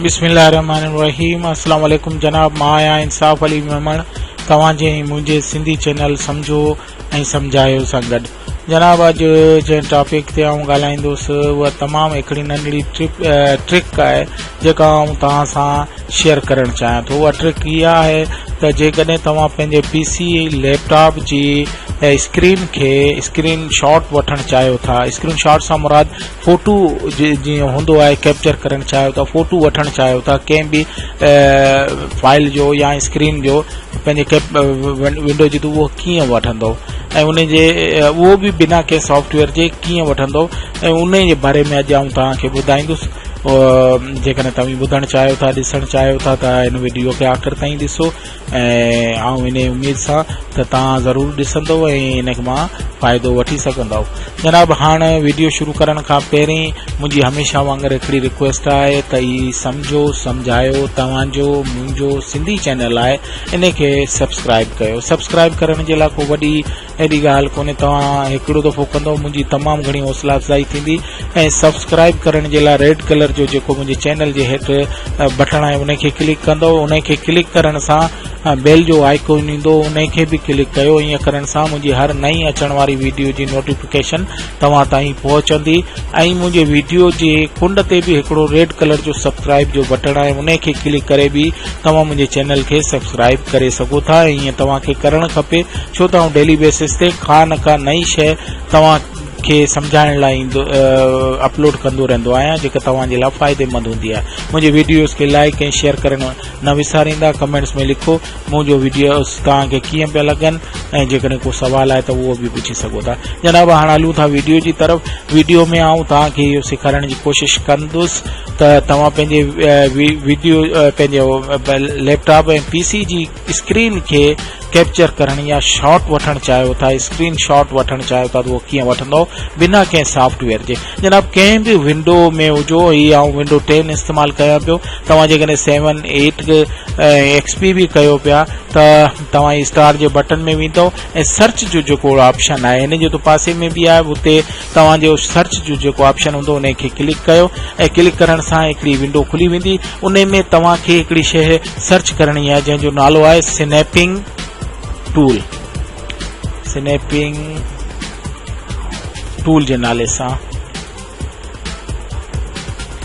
بسم الله الرحمن الرحيم السلام عليڪم جناب مان آهيان انصاف علي ميمڻ توهان جي ۽ منهنجي سنڌي چينل سمجهو ۽ سمجهايو سان گڏ جناب اڄ جنهن ٽاپڪ تي آئون ڳالهائيندس اها تمام هڪڙي ننڍڙي ٽرپ ٽرڪ آهي جيڪا آئون توهان سان شيئر ڪرڻ چاهيان ٿو اها ٽرڪ اها آهي ته جيڪڏهن توهان پنهنجي پي سي ليپ ٽاپ جي اسڪرين کي اسڪرين شاٽ وٺڻ چاهيو ٿا اسڪرين شاٽ سان مراد فوٽو جيئن هوندو آهي ڪيپچر ڪرڻ چاهيو ٿا فوٽو وٺڻ چاهيو ٿا ڪنهن به فائل جو يا اسڪرين جو پنهنجي ڪيپ ونڊو جي ته اهو ڪيئن وٺندو ۽ ان جي اهو به بنا ڪنهن سافٽويئر جي ڪيئن وٺندو ۽ ان جي باري ۾ اڄ آئون توهان کي ٻڌائيندس جيڪڏهن توهين ٻڌڻ چاهيو ٿا ڏسڻ چاهيو ٿا ته هن ويڊيو کي آخر تائين ڏسو ۽ آئون انهي اميد سان ته توهان ضرور ڏسندو ۽ ان مان فائدو وٺي سگهندؤ. جناب هاڻ ويڊيو شروع ڪرڻ کان پهرين منهنجي هميشه وانگر هڪڙي رڪويسٽ آهي ته هي سمجهو سمجهايو توهان جو منهنجو سنڌي چينل آهي انهي کي سبسڪرائب ڪيو سبسڪرائب ڪرڻ جي لاء ڪو وڏي اهڙي ڳالهه ڪونهي توهان هڪڙو دفعو ڪندو منهنجي تمام گهڻي حوصلا افزائي ٿيندي ۽ سبسڪرائب ڪرڻ جي لاء ريڊ ڪلر جو جيڪو منهنجي چينل جي هيٺ بٽڻ آهي ان کي ڪلڪ ڪندو ان کي ڪلڪ ڪرڻ سان بيل جو آئيڪون ايندو ان کي به ڪلڪ ڪيو ائين ڪرڻ سان منهنجي هر نئين اچڻ واري ويڊيو جي نوٽيفڪيشن توهان تائين پهچندي ۽ منهنجي ويڊيو جي ڪنڊ تي به هڪڙو ريڊ ڪلر جو سبسڪرائب جو بٽڻ آهي ان کي ڪلڪ ڪري به توهان منهنجي چينل کي سبسڪرائب ڪري سگهو ٿا ۽ ائين توهان کي ڪرڻ کپي ڇو ته آئون ڊيلي بيسس تي ڪا نه ڪا نئين شيء توهان کي سمجهائڻ لاء ايندو اپلوڊ ڪندو رهندو آهيان جيڪا توهان جي لاء فائديمند هوندي آهي منهنجي ويڊيوز کي لائڪ ۽ شيئر ڪرڻ نه وساريندا ڪمينٽس ۾ لکو منهنجو ويڊيوز توهان کي ڪيئن پيا لڳن ۽ جيڪڏهن ڪو سوال آهي ته اهو به پڇي سگهو ٿا جناب هاڻ هلون ٿا ويڊيو جي طرف ويڊيو ۾ آئون توهان کي اهو سيکارڻ جي ڪوشش ڪندس ته توهان پنهنجي ويڊيو پنهنجي ليپ ٽاپ ۽ پي سي جي اسڪرين کي ڪيپچر ڪرڻ يا شاٽ وٺڻ چاهيو ٿا اسڪرين شاٽ وٺڻ چاهيو ٿا ته اهو ڪيئن وٺندو بنا ڪنهن سافٽ ويئر جي جناب ڪنهن به ونڊو ۾ هجو هي آئون ونڊو ٽين استعمال ڪيان پيو توهان جيڪڏهن سيون ايٽ ايڪس پي به ڪيو پيا ته توهان اسٽار جي بٽن ۾ ويندو ۽ سرچ جو جيڪو آپشن آهي هن جو ته پاسي ۾ به آهي اتي توهان جو سرچ جو جيڪو آپشن هوندو ان کي ڪلڪ ڪيو ۽ ڪلڪ ڪرڻ سان هڪڙي ونڊو کلي ويندي ان ۾ توهان کي هڪڙي شيء سرچ ڪرڻي آهي جنهن جو نالو آهي سنيپنگ ٽول سنيپنگ ٽول جي نالي سان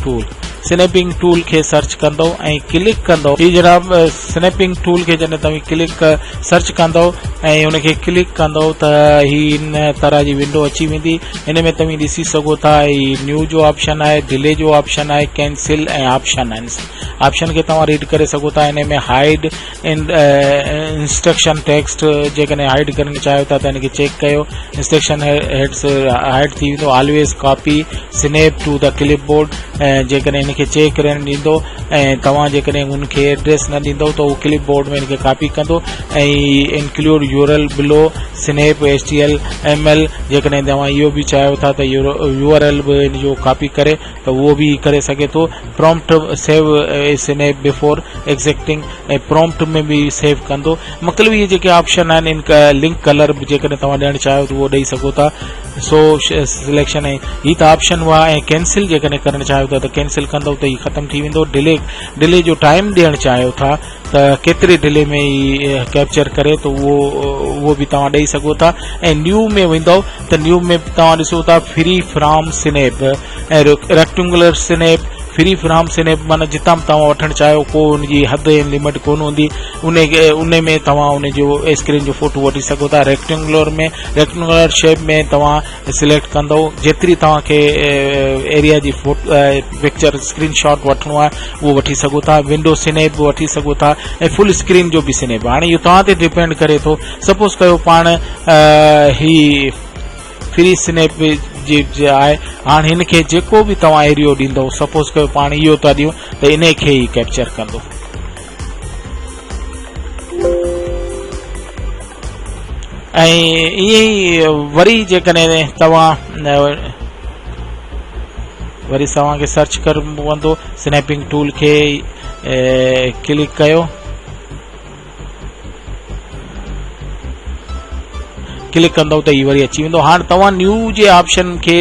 ٽول سنيپنگ ٽول کي سرچ ڪندو ۽ ڪلڪ ڪندو هي جناب سنيپنگ ٽول کي جڏهن توهين ڪلڪ سرچ ڪندو ۽ ان کي ڪلڪ ڪندو ته هي ان طرح جي ونڊو اچي ويندي ان ۾ توهين ڏسي سگهو ٿا هي نيو جو آپشن آهي ڊلي جو آپشن آهي ڪينسل ۽ آپشن آهن آپشن کي توهان ريڊ ڪري سگهو ٿا ان ۾ هائيڊ انسٽرڪشن ٽيڪسٽ جيڪڏهن هائيڊ ڪرڻ چاهيو ٿا ته ان کي چيڪ ڪيو انسٽرڪشن هيڊس هائيڊ ٿي ويندو always copy snap to the clipboard جيڪڏهن ان کي چيڪ ڪرڻ ڏيندو ۽ توهان جيڪڏهن ان کي ايڊريس نه ڏيندو ته هو ڪلپ بورڊ ۾ ان کي ڪاپي ڪندو ۽ include URL below snap H T L M L جيڪڏهن توهان اهو به چاهيو ٿا ته يو آر ايل به ان جو ڪاپي ڪري ته اهو به ڪري سگهي ٿو prompt save snap before exiting ۽ prompt ۾ به سيو ڪندو مطلب اهي جيڪي آپشن آهن ان لنڪ ڪلر به جيڪڏهن توهان ڏيڻ چاهيو ته اهو ڏئي سگهو ٿا سو سليڪشن ۽ هي ته آپشن هئا ۽ ڪينسل جيڪڏهن ڪرڻ چاهيو ٿا ته ڪينسل ڪندو ته هي ختم ٿي ويندو ڊلي ڊلي جو ٽائيم ڏيڻ چاهيو ٿا ته ڪيتري ڊلي ۾ هي ڪيپچر ڪري ته اهو اهو به توهان ڏئي سگهو ٿا ۽ نيو ۾ ويندو ته نيو ۾ توهان ڏسو ٿا free from snap ۽ rectangular snap free from snap معنی جتان به توهان وٺڻ چاهيو ڪو ان جي حد ۽ لمٽ ڪونه هوندي ان ان ۾ توهان ان جو اسڪرين جو فوٽو وٺي سگهو ٿا ريڪٽينگولر ۾ ريڪٽينگولر شيپ ۾ توهان سليڪٽ ڪندو جيتري توهان کي ايريا جي پڪچر اسڪرين شاٽ وٺڻو آهي اهو وٺي سگهو ٿا ونڊو سنيپ به وٺي سگهو ٿا ۽ فل اسڪرين جو به سنيپ هاڻي اهو توهان تي ڊپينڊ ڪري ٿو سپوز ڪيو پاڻ هي فري سنيپ جي جي آهي هاڻ هن کي جيڪو به توهان ايريو ڏيندو سپوز ڪيو پاڻ اهو ٿا ڏيون ته انهي کي ئي ڪيپچر ڪندو. ۽ ائين ئي وري جيڪڏهن توهان وري توهان کي سرچ ڪرڻو پوندو سنيپنگ ٽول کي ڪلڪ ڪيو. ڪلڪ ڪندو ته هي وري اچي ويندو هاڻ توهان نيو جي آپشن کي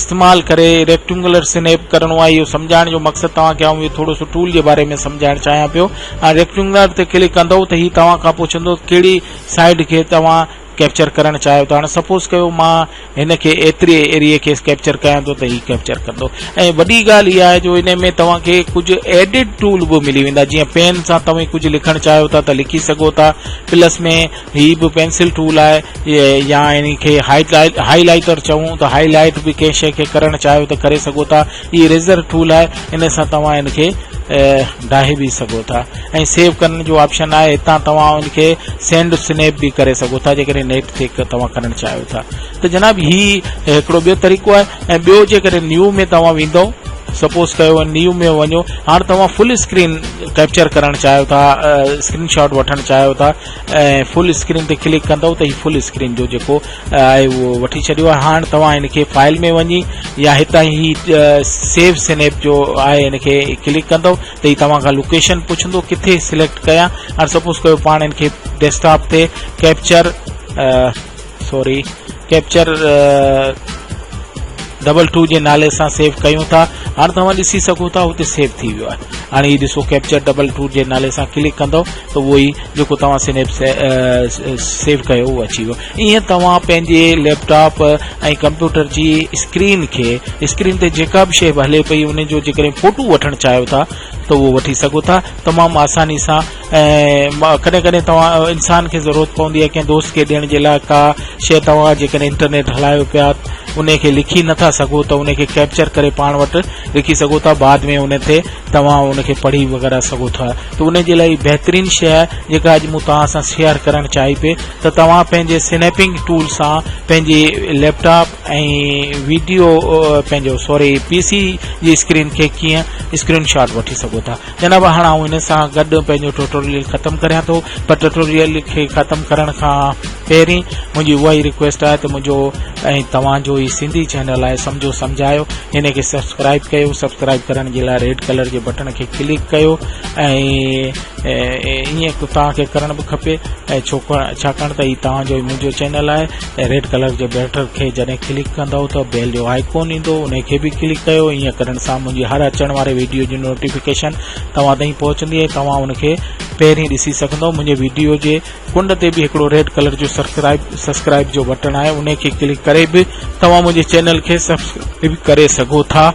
استعمال ڪري ريڪٽينگولر سنيپ ڪرڻو آهي اهو سمجهائڻ جو مقصد توهان کي آئون اهو ٿورو سو ٽول جي باري ۾ سمجهائڻ چاهيان پيو هاڻ ريڪٽينگولر تي ڪلڪ ڪندو ته هي توهان کان پڇندو ڪهڙي سائيڊ کي توهان ڪيپچر ڪرڻ چاهيو ٿا هاڻي سپوز ڪيو مان هن کي ايتري ايريي کي ڪيپچر ڪيان ٿو ته هي ڪيپچر ڪندو ۽ وڏي ڳالهه اها آهي جو ان ۾ توهان کي ڪجهه ايڊٽ ٽول به ملي ويندا جيئن پين سان توهين ڪجهه لکڻ چاهيو ٿا ته لکي سگهو ٿا پلس ۾ هي به پينسل ٽول آهي يا ان کي هائي لائيٽر چئون ته هائي لائيٽ به ڪنهن شيء کي ڪرڻ چاهيو ته ڪري سگهو ٿا هي ريزر ٽول آهي ان سان توهان ان کي ڊاهي به سگهو ٿا ۽ سيو ڪرڻ جو آپشن آهي هتان توهان ان کي سينڊ سنيپ به ڪري سگهو ٿا جيڪڏهن نيٽ تي توهان ڪرڻ چاهيو ٿا ته جناب هي هڪڙو ٻيو طريقو آهي ۽ ٻيو جيڪڏهن نيو ۾ توهان ويندو سپوز ڪيو نيو ۾ وڃو هاڻ توهان فل اسڪرين ڪيپچر ڪرڻ چاهيو ٿا اسڪرين شاٽ وٺڻ چاهيو ٿا ۽ فل اسڪرين تي ڪلڪ ڪندو ته هي فل اسڪرين جو جيڪو آهي اهو وٺي ڇڏيو آهي هاڻ توهان هن کي فائل ۾ وڃي يا هتان هي سيو سنيپ جو آهي هن کي ڪلڪ ڪندو ته هي توهان کان لوڪيشن پڇندو ڪٿي سليڪٽ ڪيان هاڻ سپوز ڪيو پاڻ هن کي ڊيسڪٽاپ تي ڪيپچر سوري ڪيپچر ڊبل ٽو جي نالي سان سيو ڪيون ٿا هاڻ توهان ڏسي سگهو ٿا هتي سيو ٿي ويو آهي هاڻي هي ڏسو ڪيپچر ڊبل ٽو جي نالي سان ڪلڪ ڪندو ته اهو ئي جيڪو توهان سنيپ سيو ڪيو اهو اچي ويو ائين توهان پنهنجي ليپ ٽاپ ۽ ڪمپيوٽر جي اسڪرين کي اسڪرين تي جيڪا به شيء هلي پئي ان جو جيڪڏهن فوٽو وٺڻ چاهيو ٿا ته اهو وٺي سگهو ٿا تمام آساني سان ۽ ڪڏهن ڪڏهن توهان انسان کي ضرورت پوندي آهي ڪنهن دوست کي ڏيڻ جي لاء ڪا شيء توهان جيڪڏهن انٽرنيٽ هلايو پيا ان کي لکي نٿا سگهو ته ان کي ڪيپچر ڪري پاڻ وٽ رکي سگهو ٿا بعد ۾ ان تي توهان ان کي پڙهي وغيره سگهو ٿا ته ان جي لاء بهترين شيء آهي جيڪا اڄ مون توهان سان شيئر ڪرڻ چاهي پئي ته توهان پنهنجي سنيپنگ ٽول سان پنهنجي ليپ ٽاپ ۽ ويڊيو پنهنجو سوري پي سي جي اسڪرين کي ڪيئن اسڪرين شاٽ وٺي سگهو ٿا جناب هاڻ آئون ان سان گڏ پنهنجو ٽيوٽوريل ختم ڪريان ٿو پر ٽيوٽوريل کي ختم ڪرڻ کان پهرين منهنجي اها ئي رڪويسٽ آهي ته منهنجو ۽ توهان جو هي سنڌي چينل آهي سمجهو سمجهايو هن کي سبسڪرائب ڪيو سبسڪرائب ڪرڻ جي لاء ريڊ ڪلر جي بٽڻ کي ڪلڪ ڪيو ۽ ائين توهان کي ڪرڻ به کپي ۽ ڇاڪاڻ ته هي توهان جو منهنجو چينل آهي ۽ ريڊ ڪلر جي بيٽر کي جڏهن ڪلڪ ڪندؤ ته بيل جو آئيڪون ايندو ان کي به ڪلڪ ڪيو ائين ڪرڻ سان منهنجي هر اچڻ واري ويڊيو جي نوٽيفڪيشن توهان تائين پهچندي ۽ توهان ان کي پهرين ڏسي سگهندؤ منهنجي ويڊيو جي ڪنڊ تي به هڪڙو ريڊ ڪلر جو سبسڪرائب سبسڪرائب جو بٽڻ آهي ان کي ڪلڪ ڪري به توهان منهنجي چينل کي سبسڪرائب ڪري سگهو ٿا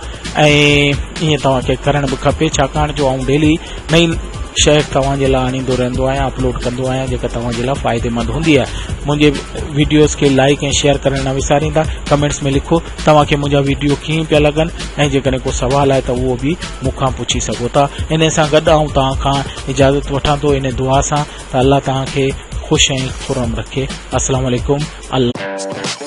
۽ ائين توهان کي ڪرڻ به کپي ڇاڪاڻ جو آئون ڊيلي نئين شيء توهان جي لاء آڻيندو رهندو آهيان اپلوڊ ڪندو آهيان جيڪا توهان جي لاء فائديمند هوندي آهي منهنجي ويڊيوز کي لائڪ ۽ شيئر ڪرڻ نه وساريندا ڪمينٽس ۾ لکو توهان کي منهنجا ويڊيو ڪيئن پيا لڳن ۽ جيڪڏهن ڪو سوال آهي ته اهو به مون کان پڇي سگهو ٿا ان سان گڏ آئون توهان کان اجازت وٺان ٿو ان دعا سان ته الله توهان کي خوش ۽ خرم رکي السلام عليڪم الله.